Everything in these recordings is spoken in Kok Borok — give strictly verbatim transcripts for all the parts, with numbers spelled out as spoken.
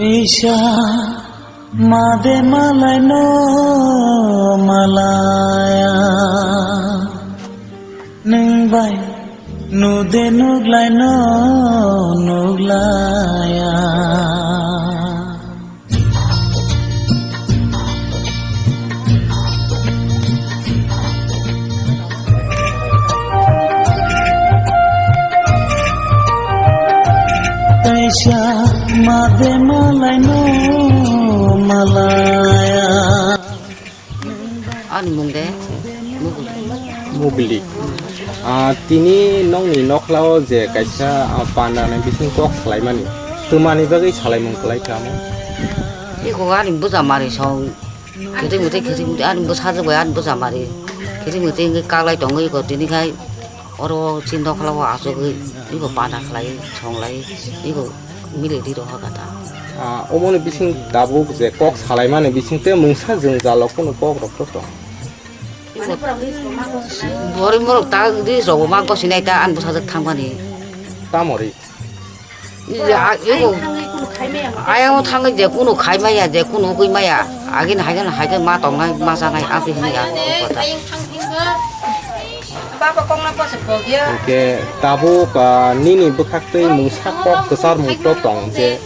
Isa made malai no malaya, nwng bai nude nuglai no nuglaya. Kaisa made malai no malaya. Ani mung de Mugli. Mugli. Ah, tini nokni nokhlao je kaisa, ah, panda ni bising kok salaimani. Twmani bagwi salaimung kwlai kha mo? Iko ani bwsa mari song. Khiti muti, khiti muti, ani bwsa jagwi ani bwsa mari. Khiti muti wngwi kaklai tongwi iko tini khai oro chini nokhlao achugwi iko panda khlai, songlai, iko mili di roha kata. Ah, omoni bising tabuk je kok salaimani bising te mungsa jwngjalo kunu kok rok to tong. Iko bori morok ta di rogo ma gosinai ta ani bwsa jak thangmani. Tamori. Iya, a-, iko. Ayang thangwi je kunu khai maya, je kunu ugwi maya. Agin hagen hagen ma tongnai, ma janai, abo hini ya, o kota. Hwnkhe tabuk, ah, nini bwkhak twi mungsa kok kwchar mung to tong je,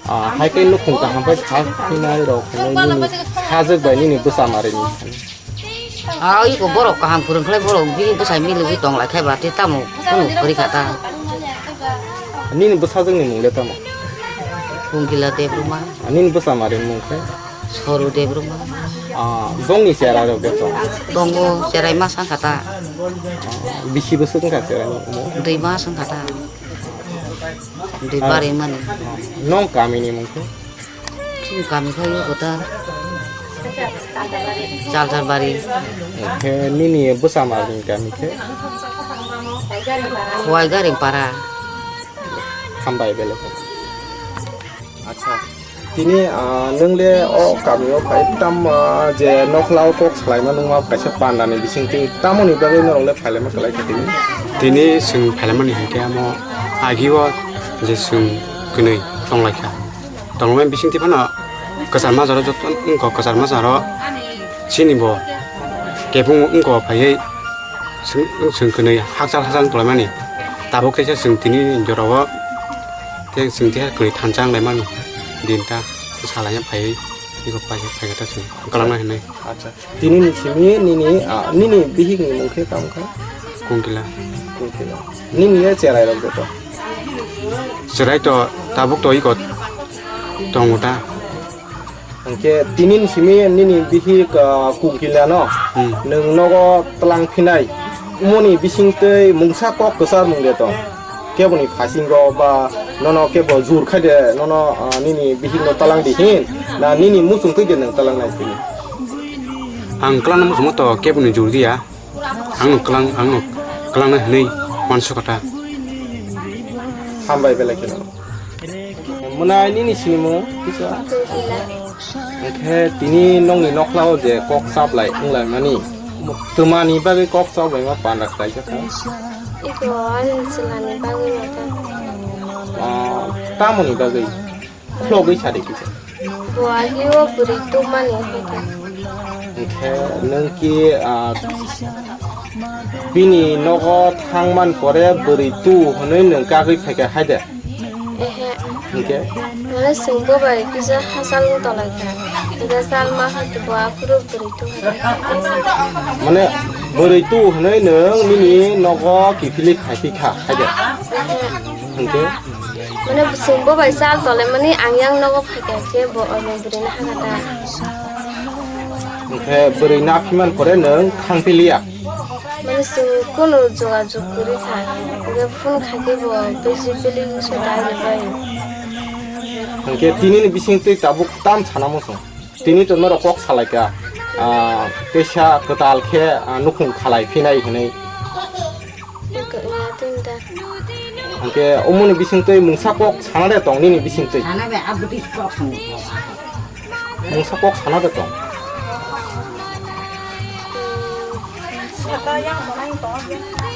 ah, hai khe nukhung kaham bai sa phinai rok hwnwi nini sajwk bai nini bwsa marini. Ah, iko borok kaham kwrwng khlai borok bini bwsai milwgwi tong lai khai ba tei tamo kunu kwrwi kha ta. Nini bwsajwkni mung le tamo? Kungkila Debruma. Ah, nini bwsa marini mung khe? Soru Debruma. Ah, bongni chera rok de tong? Bongo cherai mas wng kha ta. Ah, bisi bwswk wng kha cherai ni omo? Dui mas wng kha ta. Dui Ah, bari mani. Nong kami ni mung khe? Chini kami khe o kota Chalcharbari. Khe nini bwsa marini kami khe? Khowai Garing para. Hambai belai khe. Acha. Tini, ah, nwng le o kami o phai tam, ah, je nokhlao kok salaima nwngma kaisa panda ni bising twi tamoni bagwi norok le phailaima kwlai kha tini? Tini chwng phailaimani hinkhe amo agi o je chwng kwnwi tong lai kha. Tongmani bisingtwi phano kwchar majaro joto wngkha, kwchar majaro chini bo kebeng wngkha phaiwi chwng, chwng kwnwi hakchal hakchal wng tonglaimani. Tabuk teisa chwng tini jorao tei chwng teisa kwnwi thansa wnglaimani din ta salaina phaiwi eko paisa phaikha ta chwng kwlangna hinwi. Acha. Tini ni simi nini, ah, nini bihik ni mung khe tamo kha? Kungkila. Kungkila. Nini ye cherai rok joto? Cherai to tabuk to iko tongo ta. Hwnkhe tini ni simi nini bihik, ah, Kungkila no Hmm. nwng nogo tlang phinai. Umoni bising twi mungsa kok kwchar mung de tong? Keboni phasingo ba nono kebo jur khai de nono, ah, nini bihik no talang di hin na nini muchung twi de nwng talang nai sini? Ang kwlangna muchungma to keboni jur diya. Ang no kwlang, ang no kwlangna hinwi uansukha ta. Hambai belai kheno. Mwnai nini sinimung kisa? Hwnkhe tini nongni nokhlao je kok chaplai wnglaimani, twmani bagwi kok chaplaima panda khlaijak kha? Iko ani chwlani bagwi no ta. Ah, tamoni bagwi? Khulogwi sadi kisa. Bo agi o bwrwi tubmani hwnkhe. Hwnkhe nwng ki, ah, bini nogo thangman pore bwrwi tu hwnwi nwng kagwi phaikha hai de? Ehe. Hwnkhe? Mane chwng bo bai kisa hachal wng tonglaikha. Hwnkhe chal ma hwnkhe bo aphuru bwrwi tu hwnwi. Mane bwrwi tu hwnwi nwng nini nogo kiphilwi phaiphikha hai de? Ehe. Hwnkhe? Mane chwng bo bai chal tole mani ang yang nogo phaikha khe bo omo bwrwi na haka ta. Hwnkhe bwrwi na phiman pore nwng thangphiliya? Mane chwng kunu jogajog kwrwi kha, hwnkhe phone khaikhe bo bisi bili uso dai rwbai. Hwnkhe tini ni bising twi tabuk tam sana muchung? Tini to norok kok salaikha, ah, teisa kwtal khe, ah, nukhung khalai phinai hinwi. Wngkha, ya, tini da. Hwnkhe omoni bising twi mungsa kok sana de tong nini bising twi? Sana be, abudi kok sana. Mungsa kok sana de tong? Hmm.